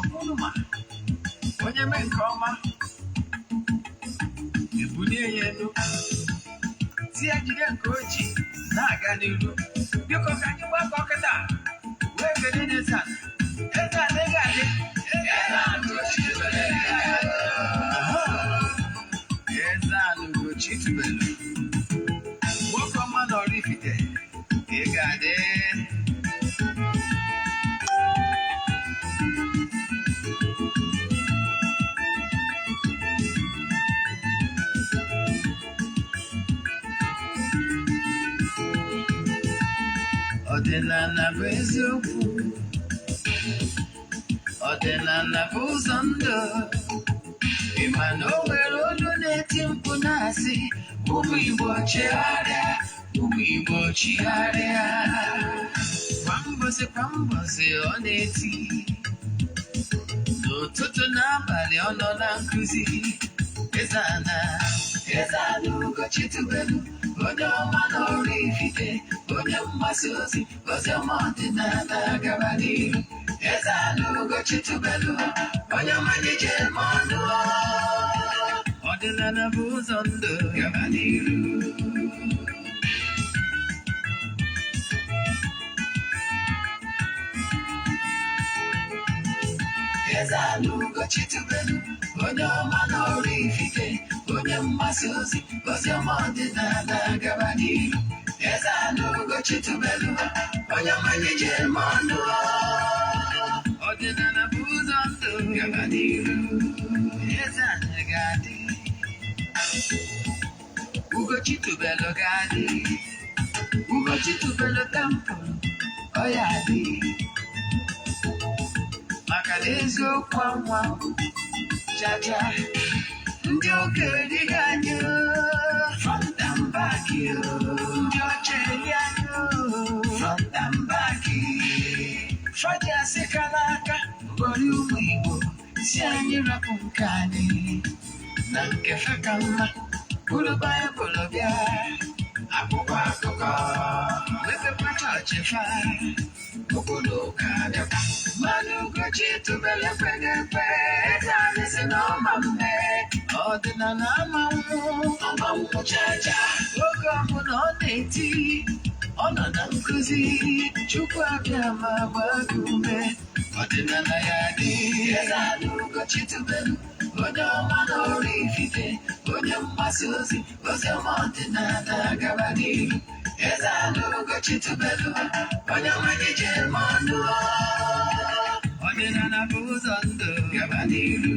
Ọkwụnụ ma onye mee nke ọma, ebulie ya elu, si ya jide nke o ji na-aga n'iru. Biko, ka anyị gbakọ kịta wee kelee Eze Ana. Eze Ana, ị ga-adị. Eze Ana Ugochi tubelu, nwoke ọma na Oraifite, ị ga-adị. Ọdịnala bụ eziokwu, ọdịnala bụ ụzọ ndụ. Ị ma na o nwere olu na-eti mkpu na-asị, "Ụmụ Igbo, chigharịa, ụmụ Igbo, chigharịa." Kwa mbọsị kwa mbọsị ọ na-eti, n'ụtụtụ n'abalị ọ nọ na nkụzi. Eze Ana, Eze Ana Ugochi tubelu, onye ọma na Oraifite, onye mgbasa ozi ozi ọma ọdịnala, gaba n'ihu. Eze Ana Ugochi tubelu, onye ọma ji eme ọnụ. Ọdịnala bụ ụzọ ndụ, gaba n'ihu. Eze Ana Ugochi tubelu, onye ọma na Oraifite, onye mgbasa ozi ozi ọma ọdịnala, gaba n'ihu. Eze Ana Ugochi tubelu, onye ọma ji eme ọnụ. Ọdịnala bụ ụzọ ndụ, gaba n'ihu. Eze Ana ga-adị, Ugochi tubelu ga-adị, Ugochi tubelu temple ọ ya adị, maka na eziokwu anwa chacha ndị okenye erighị anyị front and back, ndị ọcha eri anyị front and back. Fọji asị kala aka gọrọ ụmụ Igbo si anyị rapụ nke anyị na nke fe ka mma, bụrụ Baịbụl bịa, akwụkwọ akụkọ, mepekwa chọọchị fa, okwu na ụka bịakwa. Mmanụ Ugochi tubelu ekweghị ekwe. Eze anyị si na ọma mme, ọdịnala ama nwụ, ọma nwụ chacha. Oge ọbụla ọ na-eti, ọ nọ na nkụzi. Chukwu abịa ma gbaa gị ume, ọdịnala ya dị. Eze Ana Ugochi tubelu, onye ọma na Oraifite, onye mgbasa ozi ozi ọma ọdịnala, gaba n'ihu. Eze Ana Ugochi tubelu, onye ọma ji eme ọnụ. Ọdịnala bụ ụzọ ndụ, gaba n'ihu.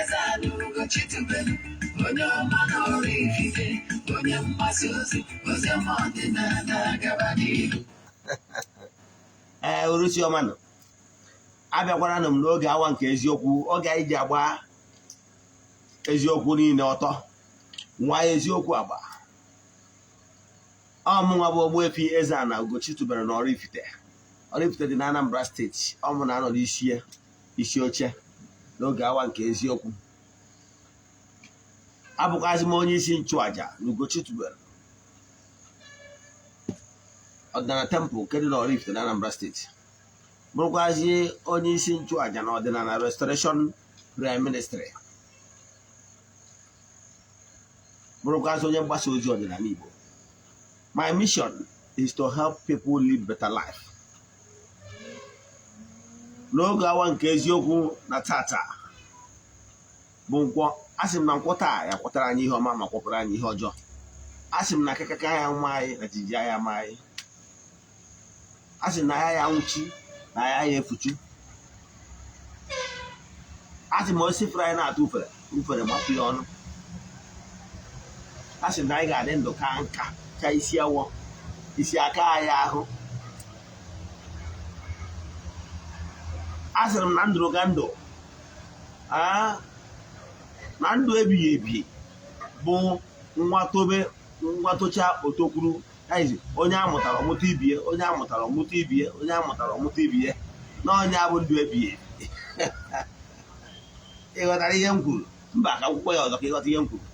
Eze Ana Ugochi tubelu, onye ọma na Oraifite, onye mgbasa ozi ozi ọma ọdịnala, gaba n'ihu. Ee, uruchi ọma nọ. Abịakwara m n'oge awa nke eziokwu, oge anyị ji agba eziokwu niile ọtọ, nwa eziokwu agba. Ọmụnwa bụ Ogbuefi Eze-Ana Ugochi tubelu na Oraifite. Oraifite dị na Anambra Steeti. Ọ mụ na-anọ n'isi isi oche n'oge awa nke eziokwu. Abụkwazị m onye isi nchụaja na Ugochi tubelu ọdịnala temple nke dị na Oraifite na Anambra Steeti, bụrụkwazi onye isi nchụaja na ọdịnala Restoration Prayer Ministry, bụrụkwazị onye mgbasa ozi ọdịnala Igbo. My mission is to help people live better life. N'oge awa nke eziokwu na tata bụ Nkwọ, asị m na Nkwọ taa ya kwọtara anyị ihe ọma ma kwọpụrụ anyị ihe ọjọọ. Asị m na akakaka ya nwa anyị na jiji ya ma anyị. Asị m na ya ya nwụchi na ya ya efuchu. Asị m osisi fere anyị na-atụ ufere ufere gbapụ ya ọnụ. Asị m na anyị ga-adị ndụ ka nka ka isi awọ, isi aka anyị ahụ. Asịrị m na ndụ ga ndụ na ndụ ebighị ebi bụ nwa tobe, nwa tocha otokwuru onye amụtara ọmụta ibie, onye amụtara ọmụta ibie, onye amụtara ọmụta ibie, na onye abụ ndụ ebighị ebi. Ị ghọtara ihe m kwuru? Mba, ka akwụkwọ ya ọzọ ka ịghọta ihe m kwuru.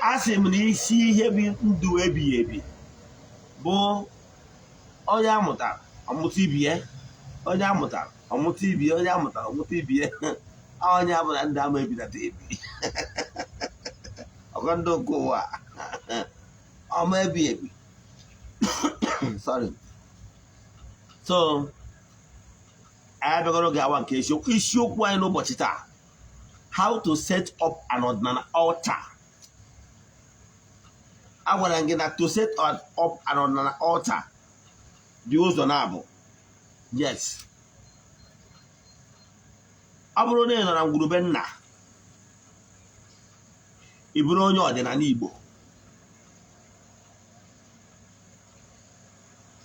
A sị m na isi ihe bụ ndụ ebighị ebi bụ onye amụtara ọmụta ibie, onye amụtara Ọmụta ibie, onye amụtara ọmụta ibie, onye abụ na ndị ama ebinata ebi ọgọ ndị nke ụwa ọma ebi ebi. Sorry. So anyị abịagoro oge awa nke isiokwu. Isiokwu anyị n'ụbọchị taa: how to set up an ọdịnala altar. Agwara m gị na to set up an ọdịnala altar dị ụzọ na-abụ. Yes, ọ bụrụ na ị nọ na ngwurube nna, ị bụrụ onye ọdịnala Igbo,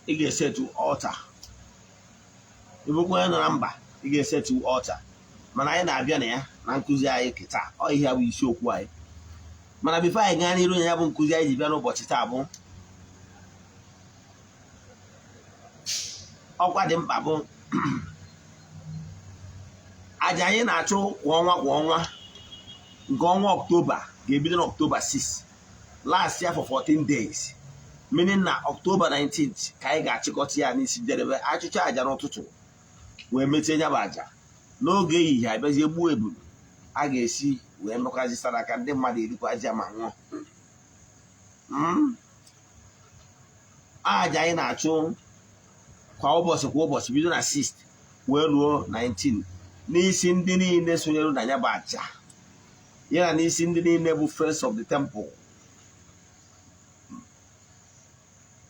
ị ga-esetu altar. Ị bụkwa onye nọ na mba, ị ga-esetu altar. Mana anyị na-abịa na ya na nkụzi anyị kịta. Ọ ihe bụ isiokwu anyị. Mana before anyị gaa n'iru ya bụ nkụzi anyị ji bịa n'ụbọchị taa, bụ ọkwa dị mkpa bụ aja anyị na-achụ kwa ọnwa kwa ọnwa. Nke ọnwa Ọktoba ga-ebido n'Ọktoba 6, last ya for 14 days, meaning na Ọktoba 19th ka anyị ga-achịkọta ya n'isi njedebe. Achụcha aja n'ụtụtụ wee mechie ya bụ aja n'oge ehihie, abịazie gbuo ebulu a ga-esi wee mekwazi saraka, ndị mmadụ erikwazi ma ṅụọ. Aja anyị na-achụ kwa ụbọchị kwa ụbọchị bido na 6 wee ruo 19, n'isi ndị niile sonyere na ya bụ aja, ya na n'isi ndị niile bụ Friends of the Temple.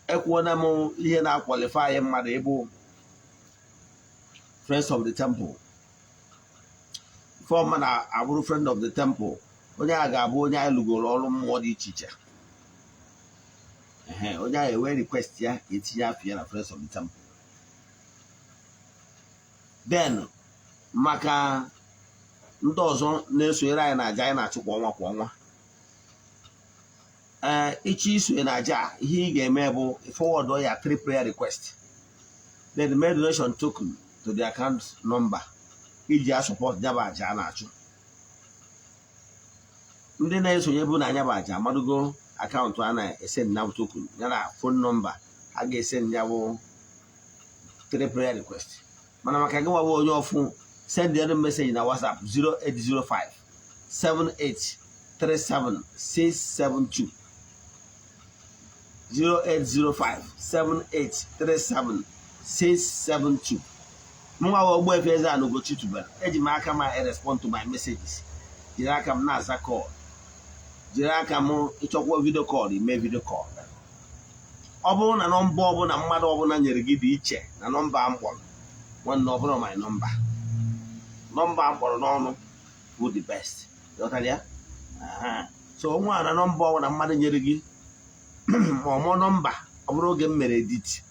Ekwuona m ihe na-akwalify mmadụ ịbụ Friends of the Temple. Before mmadụ abụrụ Friend of the Temple, onye a ga-abụ onye anyị lụgoro ọrụ mmụọ dị iche iche. Onye ahụ ewee request ya ka etinye afa ya na Friends of the Temple. Then maka ndị ọzọ na-esonyere anyị na aja anyị na-achụ kwa ọnwa kwa ọnwa, ee, ịchọ isonye na aja, ihe ị ga-eme bụ forward ya three prayer request, then make donation token to the account number iji a support ya bụ aja a na-achụ. Ndị na-esonye bụ na anya bụ aja amadugo akaụntụ a na-esend ya bụ token, ya na phone number a ga-esend ya bụ three prayer request. Mana maka gị nwa bụ onye ọfụ, send ya message na WhatsApp 0805 7837 672, 0805 7837 672. Mụnwa bụ Ogbuefi Eze-Ana Ugochi tubelu, eji m aka m respond to my messages, jiri aka m na-aza call, jiri aka m ịchọkwa video call, ime video call. Ọ bụrụ na nọmba ọbụla mmadụ ọbụla nyere gị dị iche na nọmba m kpọrọ, nwanne, ọ bụrụ my nọmba, nọmba m kpọrọ n'ọnụ bụ the best. Ghọtara ya? So nwa na nọmba ọbụla mmadụ nyere gị ma ọ mụọ nọmba, ọ bụrụ oge m mere edit,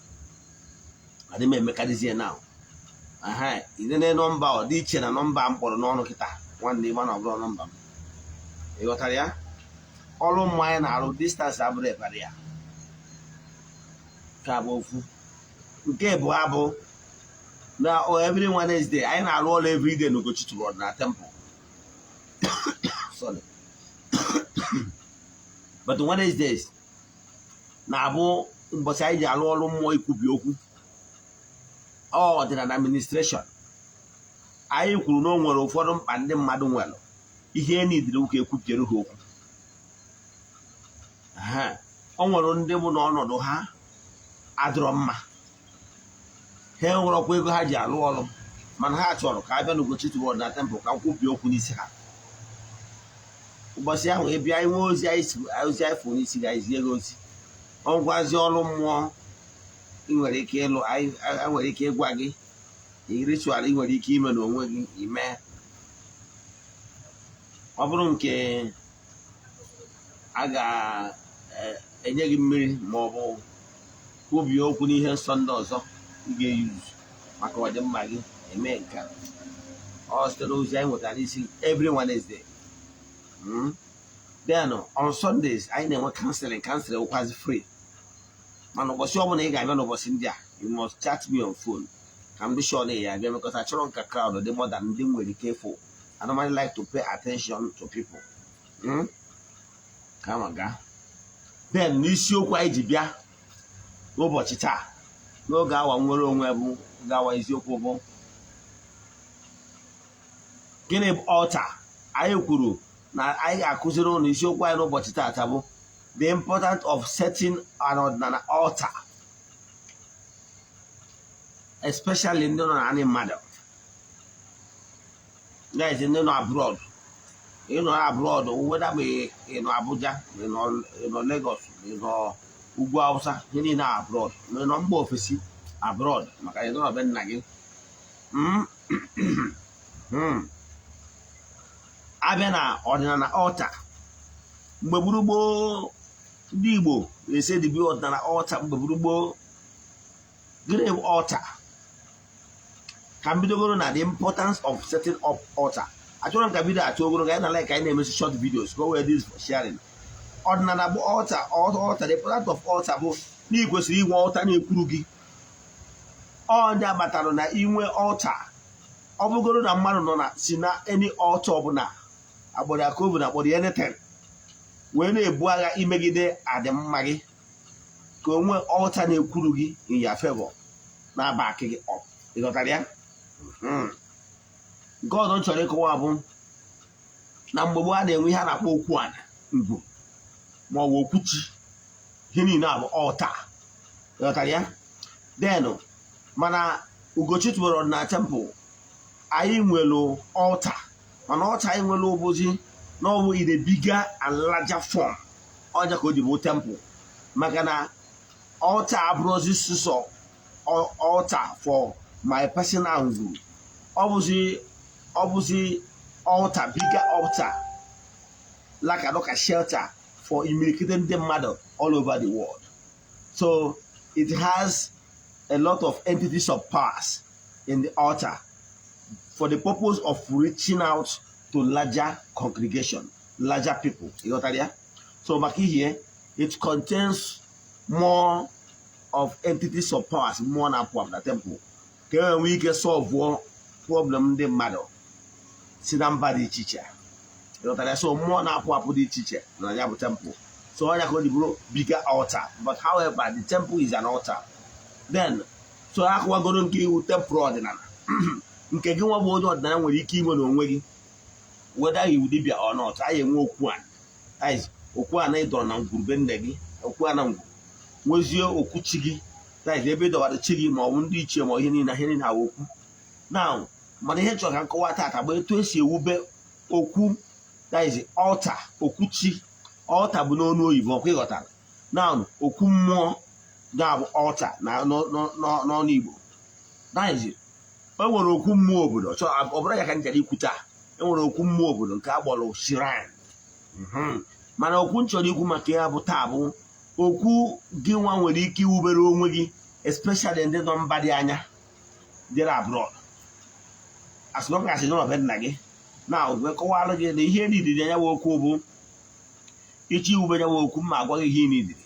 adị m emekarịzie now. Inene nọmba ọ dị iche na nọmba m kpọrọ n'ọnụ kịta, nwanne, ịma na ọ bụrụ nọmba m. Ị ghọtara ya? Ọrụ mmụọ anyị na-arụ, distance abụrụ ebara ya ka bụ ofu. Nke bụ abụ na every Wednesday anyị na-arụ ọrụ everyday na Ugochi tubelu na temple. Sorry, but Wednesdays na-abụ ụbọchị anyị ji arụ ọrụ mmụọ ikwubi okwu ọdịnala administration. Anyị kwuru na o nwere ụfọdụ mkpa ndị mmadụ nwere, ihe nidiri ụka ekwubiere ha okwu. O nwere ndị bụ na ọnọdụ ha adịrọ mma, ha enwerọkwa ego ha ji alụ ọrụ, mana ha chọrọ ka a bịa n'Ugochi tubelu na temple ka nkwubi okwu n'isi ha. Ụbọchị ahụ ị bịa, inwe ozi anyị ozi anyị fụrụ n'isi gị, anyị zie gị ozi. Ọgwazi ọrụ mmụọ ị nwere ike ịlụ, anyị nwere ike ịgwa gị ritual ị nwere ike ime n'onwe gị ime. Ọ bụrụ nke a ga-enye gị mmiri ma ọ bụ kwubie okwu n'ihe nsọ ndị ọzọ ị ga-eyuzu maka ọdịmma gị, eme nke a. Ọ site n'ozi anyị nwetara n'isi every Wednesday. Then on Sundays anyị na-enwe counseling. Counseling wụkwazi free, mana ụbọchị ọbụla ị ga-abịa n'ụbọchị ndị a, you must chat me on phone ka m dị sure na ị ya abịa, because achọrọ nka crowd dị more than ndị nwere ike ịfụ. I normally like to pay attention to people. Kama gaa. Then n'isiokwu anyị ji bịa n'ụbọchị taa n'oge awa nwere onwe bụ oge awa eziokwu bụ Gịnị bụ altar? Anyị kwuru na anyị ga-akụziri ụnụ. Isiokwu anyị n'ụbọchị taata bụ the importance of setting an ọdịnala altar, especially ndị nọ na anị mmadụ, guys, ndị nọ abroad. Ị nọ abroad, whether ma ị nọ Abuja, ma ị nọ Lagos, ma ị nọ ugwu Hausa, ihe niile abroad, ma ị nọ mba ofesi, abroad, maka ị nọ be nna gị. Abịa na ọdịnala altar, mgbe gburugburu ndị Igbo na-ese dibi ọdịnala altar. Mgbe gburugburu, gịnị bụ altar? Ka m bidogoro na the importance of setting up altar. Achọrọ m ka video achọ ogologo. Anyị na like anyị na-emesi short videos ka o wee dị for sharing. Ọdịnala bụ altar. Altar, the importance of altar bụ na ị kwesịrị inwe altar na-ekwuru gị. Ọ ndị abatara na inwe altar, ọ bụgoro na mmadụ nọ na si na any altar ọbụla agbọrọ ya ka na akpọrọ ya anything wee na-ebu agha imegide adịmma gị, ka o nwee altar na-ekwuru gị in your favor, na-aba akị gị up. Ịghọtara ya? Nke ọzọ m chọrọ ịkọwa bụ na mgbe gboo, a na-enwe ihe a na-akpọ okwu ana ngwu ma ọ bụ okwuchi. Ihe niile a bụ altar. Ịghọtara ya? Then mana Ugochi tubelu na temple, anyị nwere altar, mana altar anyị nwere ụbụzi na ọ bụ in a bigger and larger form. Ọja ka o ji bụ temple, maka na altar abụrụzi sụsọ altar for my personal ngwuru. Ọ bụzi altar, bigger altar, like a shelter for imirikiti ndị mmadụ all over the world. So it has a lot of entities of powers in the altar for the purpose of reaching out to larger congregation, larger people. Ịghọtara ya? So maka ihe it contains more of entities of powers, mmụọ na-apụ apụ na temple, ka e nwee ike solve problem ndị mmadụ si na mba dị iche iche. Ịghọtara ya? So mmụọ na-apụ apụ dị iche iche na ya bụ temple. So ọnya ka o ji bụrụ bigger altar, but however, the temple is an altar. Then so akụwagoro nke iwu temple ọdịnala nke gị nwa bụ onye ọdịnala nwere ike inwe n'onwe gị, whether you dibia or not. Anyị enwe okwu a, okwu a na ịdọrọ na ngwurube nne gị, okwu a na ngwuru, nwezie okwu chi gị, that is ebe ị dọwara chi gị ma ọ bụ ndị ichie ma ihe niile, ihe niile awụ okwu. Now, mana ihe chọrọ ka nkọwa taata bụ etu esi ewube okwu, that is altar, okwu chi. Altar bụ n'onu oyibo, ọkwa ịghọtara? Now, okwu mmụọ ga-abụ altar na n'ọnụ Igbo. That is, e nwere okwu mmụọ obodo. Ọ bụrụ ya ka m jere ikwu taa, e nwere okwu mmụọ obodo nke a kpọrọ shrine. Mana okwu m chọrọ ikwu maka ya bụ taa bụ okwu gị nwa nwere ike iwubere onwe gị, especially ndị nọ mba dị anya, jere abroad. As long as ị nọ be nna gị na wee kọwara gị na ihe nidiri anya bụ okwu bụ ịchọ iwube ya bụ okwu. Ma agwa gị ihe ị nidiri,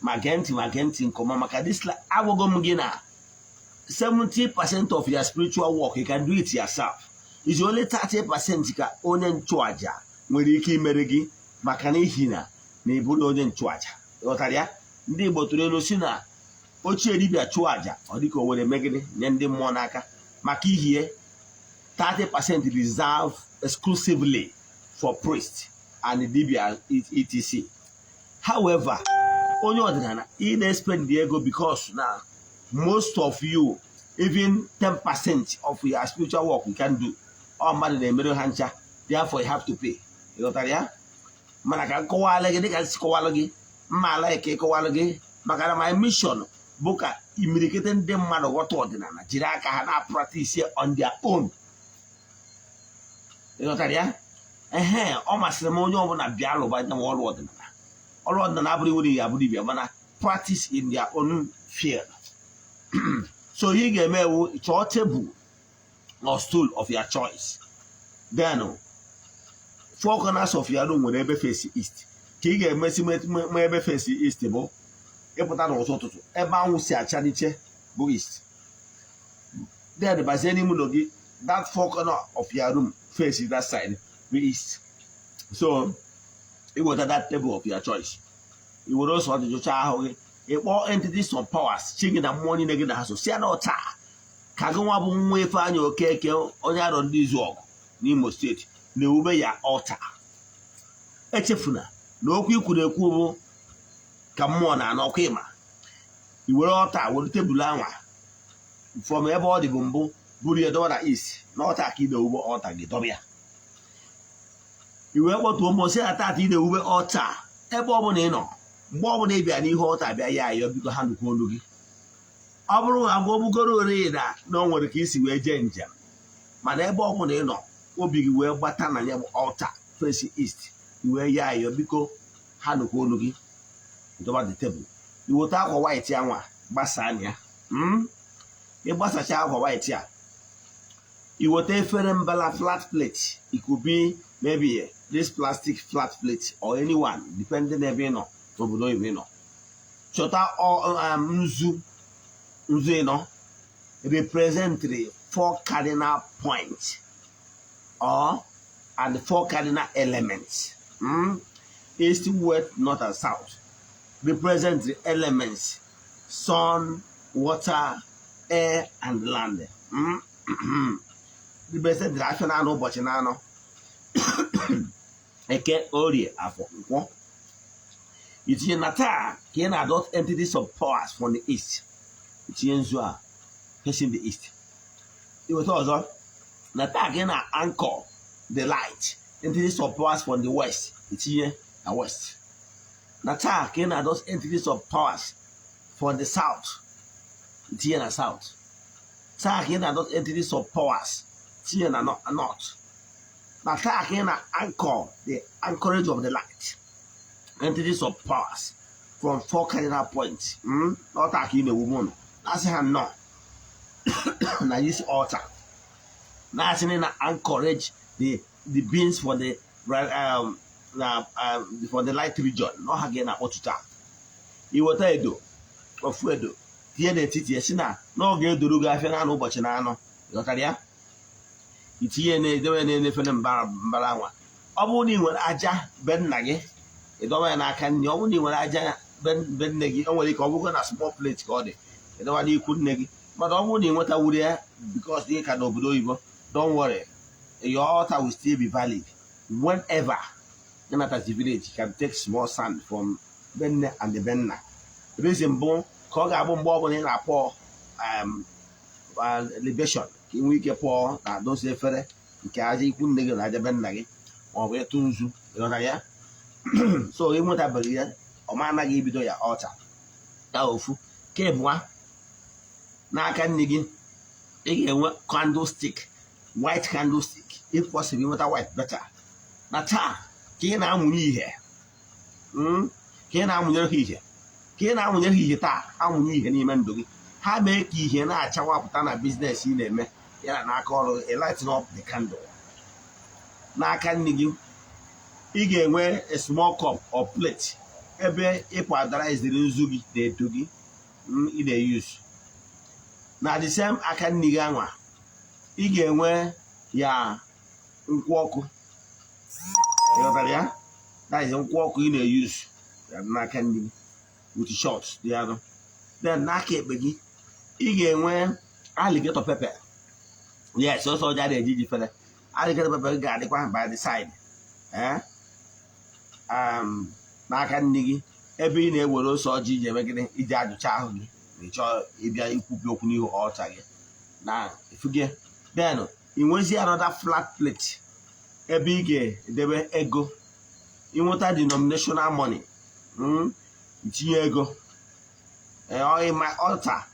ma gee ntị, ma gee ntị nke ọma, maka this agwago m gị na 70% of your spiritual work, you can do it yourself. Is only 30% ka onye nchụaja nwere ike imere gị, maka n'ihi na ị bụrụ onye nchụaja. Ghọtara ya? Ndị Igbo tụrụ elu si na ochie dibịa chụọ aja, ọ dịka o were megide nye ndị mmụọ n'aka. Maka ihie 30% reserve exclusively for priest and dibia, etc. However, onye ọdịnala, ị na-spend ego, because na most of you, even 10% of your spiritual work you can do, ọ mmadụ na-emere ha ncha. Therefore you have to pay. Ịghọtara ya? Mana ka m kọwalụ gị dịka nsi kọwalụ gị mma, ala ka ịkọwalụ gị, maka na my mission bụ ka imirikite ndị mmadụ ghọta ọdịnala, jiri aka ha na-practice on their own. Ịghọtara ya? Ehe, ọ masịrị m onye ọbụla bịa lụba nya ọrụ ọdịnala. Ọrụ ọdịnala abụrụ iwere ya abụrụ ibia, mana practice in their own field. So ihe ị ga-eme ewu, chọọ table or stool of your choice. Then four corners of your room nwere ebe face east, ka ị ga-emesi ma ebe face east bụ ịpụta n'ụzọ ụtụtụ, ebe anwụ si acha n'iche bụ east. Then bazie n'ime ụlọ gị, that four corner of your room face that side bụ east. So iweta that table of your choice, i were ose ọjị jụcha ahụ gị, ịkpọ entities of powers, chi gị na mmụọ niile gị na ha so, si ya na ọta ka gị nwa bụ nwa Ifeanyị Okeke, onye arọ ndị izu ọgụ. n'Imo Steeti na-ewube ya altar. Echefuna na okwu ikwuru ekwu bụ ka mmụọ na-anọ ọkwa. Ịma i were altar, were tebụl anwa from ebe ọ dị bụ mbụ, buru ya dọba na east na altar ka ị na-ewube altar gị, dọba ya. I wee kpọtuo mmụọ sị ya, tata ị na-ewube altar, ebe ọ bụla ị nọ, mgbe ọ bụla ị bịa n'ihu altar bịa ya ayọ, biko ha nụkwa olu gị. Ọ bụrụ agwa ogbugoro ore na na o nwere ka isi wee jee njem, mana ebe ọ bụla ị nọ, obi gị wee gbata na ya bụ altar face east, i wee ya ayọ, biko ha nụkwa olu gị. Dọba the table, iweta akwa white anwa gbasaa na ya. Ịgbasacha akwa white a, iweta efere mbala, flat plate. It could be maybe this plastic flat plate or anyone, depending ebe ị nọ n'obodo oyibo ị nọ. Chọta nzu, nzu ịnọ represent the four cardinal points or and the four cardinal elements, East, west, north and south, represent the elements: sun, water, air and land. Represent the afịa na-anọ, ụbọchị na-anọ: Eke, Orie, Afọ, Nkwọ. Itinye na taa ka ị na-adọt entities of powers from the east, itinye nzu a facing the east. Iweta ọzọ, na taa ka ị na-anchor the light, entities of powers from the west, itinye na west. Na taa ka ị na-adọt entities of powers from the south, itinye na south. Taa ka ị na-adọt entities of powers, tinye na north. Na taa ka ị na-anchor the anchorage of the light, entities of powers from four cardinal points. Altar ka ị na-ewu ụlọ, na-asị ha nnọọ na this altar, na-asị na anchorage the beings for the na for the light region na ọha gị na-akpọtụta. Iweta edo, ofu edo tinye n'etiti ya, si na n'oge edoro gị afịa na ụbọchị na anọ. Ịghọtara ya? Itinye na-edewe na-enefere mbara nwa. Ọ bụrụ na ị nwere aja be nna gị, ịdọba ya n'aka nne. Ọ bụrụ na ị nwere aja be nne gị, o nwere ike ọ bụrụ na small plate ka ọ dị, ịdọba n'ikwu nne gị. Mana ọ bụrụ na ị nwetawuru ya, because dị ka n'obodo oyibo, don't worry, your altar will still be valid. Whenever you enter the village, you can take small sand from be nne and the be nna. Reason bụ ka ọ ga-abụ mgbe ọbụla ị na-akpọ libation, ka ị nwee ike pụọ na dozie efere nke aja ikwu nne gị na aja be nna gị, ma ọ bụ ịtụ nzu. Ịghọtara ya? So ị nwetabeghị ya, ọ ma anaghị ibido ya altar ya. Ofu nke ịbụa, n'aka nne gị ị ga-enwe candlestick, white candlestick. If possible, nweta white better. Na taa ka ị na-amụnye ihe, ka ị na-amụnyere ha ihe, ka ị na-amụnyere ha ihe taa, amụnye ihe n'ime ndụ gị, ha mee ka ihe na-achawapụta na business ị na-eme ya na n'aka ọrụ gị. Lighten up the candle. N'aka nne gị ị ga-enwe a small cup or plate ebe ị powderiziri nzu gị na edo gị ị na-use. Na the same aka nne gị anwa, ị ga-enwe ya nkwụ ọkụ. Ịghọtara ya? That is nkwụ ọkụ ị na-use ya n'aka nne gị with shot dị anụ. Then n'aka ekpe gị ị ga-enwe alligator pepper. Yes, ọsọ ọja na-eji ji fere alligator pepper gị ga-adịkwa by the side. N'aka nne gị, ebe ị na-ewere ose ọjị iji eme gịnị? Iji ajụcha ahụ gị ma ị chọọ ịbịa ikwubi okwu n'ihu altar gị na ifuge. Then ị nwezie another flat plate ebe ị ga-edebe ego, ịnweta denominational money, itinye ego. In my altar,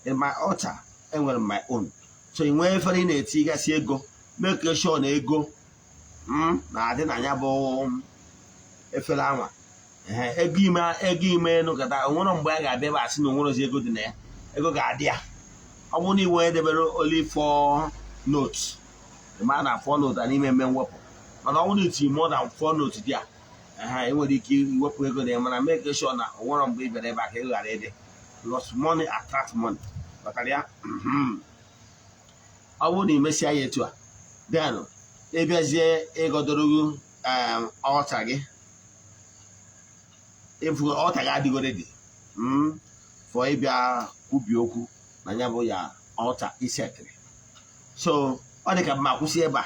in my altar enwere m my own. So ị nwee efere ị na-etigasị ego, make sure na ego na-adị na ya bụ efere anwa. Ego ime, ego ime nụkọta onwere mgbe a ga-abịa ebe a sị na onwerozi ego dị na ya, ego ga-adị ya. Ọ bụrụ na iwe edebere only four notes, ma na four notes a n'ime eme mwepụ, mana ọ bụrụ na itinye more than four notes dị a, ị nwere ike iwepụ ego na ya. Mana make sure na onwere mgbe ị bịara ebe a ka ego ghara ịdị, because money attract money. Ghọtara ya? Ọ bụrụ na ị mesịa ya etu a, then ịbịazie ịgọdoro gị altar gị, ịfụ altar gị adịgo ready for ịbịa kwubi okwu na ya bụ ya altar isetịrị. So Ọ dị ka mma kwụsị ebe a.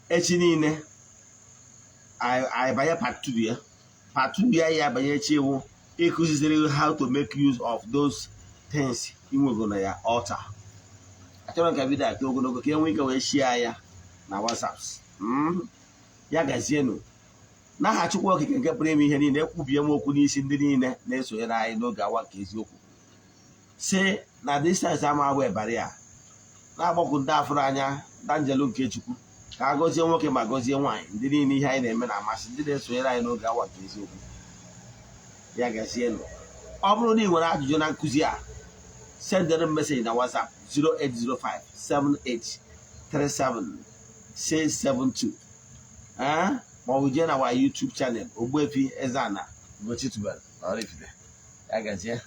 Echi niile anyị banye part 2 ya. Part 2 ya ya banye echi wụ ịkụziziri how to make use of those things ị nwego na ya altar. Achọrọ ka video a too ogologo ka e nwee ike wee share ya na WhatsApps. Ya gazienụ. N'aha Chukwu Okike nke pụrụ ime ihe niile, ekwubie m okwu n'isi ndị niile na-esonyere anyị n'oge awa nke eziokwu, si na distance ama abụ ebara ya na-agbakwu ndị afụrụ anya na njelu nke Chukwu ka a gọzie nwoke ma gọzie nwaanyị, ndị niile ihe anyị na-eme na-amasị, ndị na-esonyere anyị n'oge awa nke eziokwu. Ya gazienụ. Ọ bụrụ na ị nwere ajụjụ na nkụzi a, sendere m message na WhatsApp 0805 7837 672, ee, ma ọ bụ jee na wa YouTube channel, Ogbuefi Eze-Ana Ugochi tubelu na Oraifite. Ya gazie.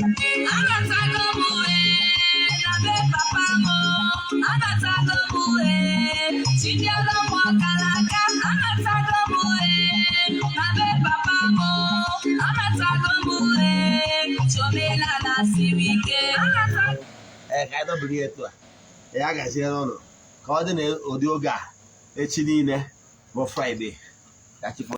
Anatago m ee, na be papa m. Anatago m ee, chinyere m ọkara aka. Anatago m ee, na be papa m. Anatago m ee, chiomenala siri ike. Anatago Ee, ka anyị dọbiri ya etu a. Ya gaziere ụnụ. Ka ọ dị n'ụdị oge a echi niile bụ Friday. Ka chi fo.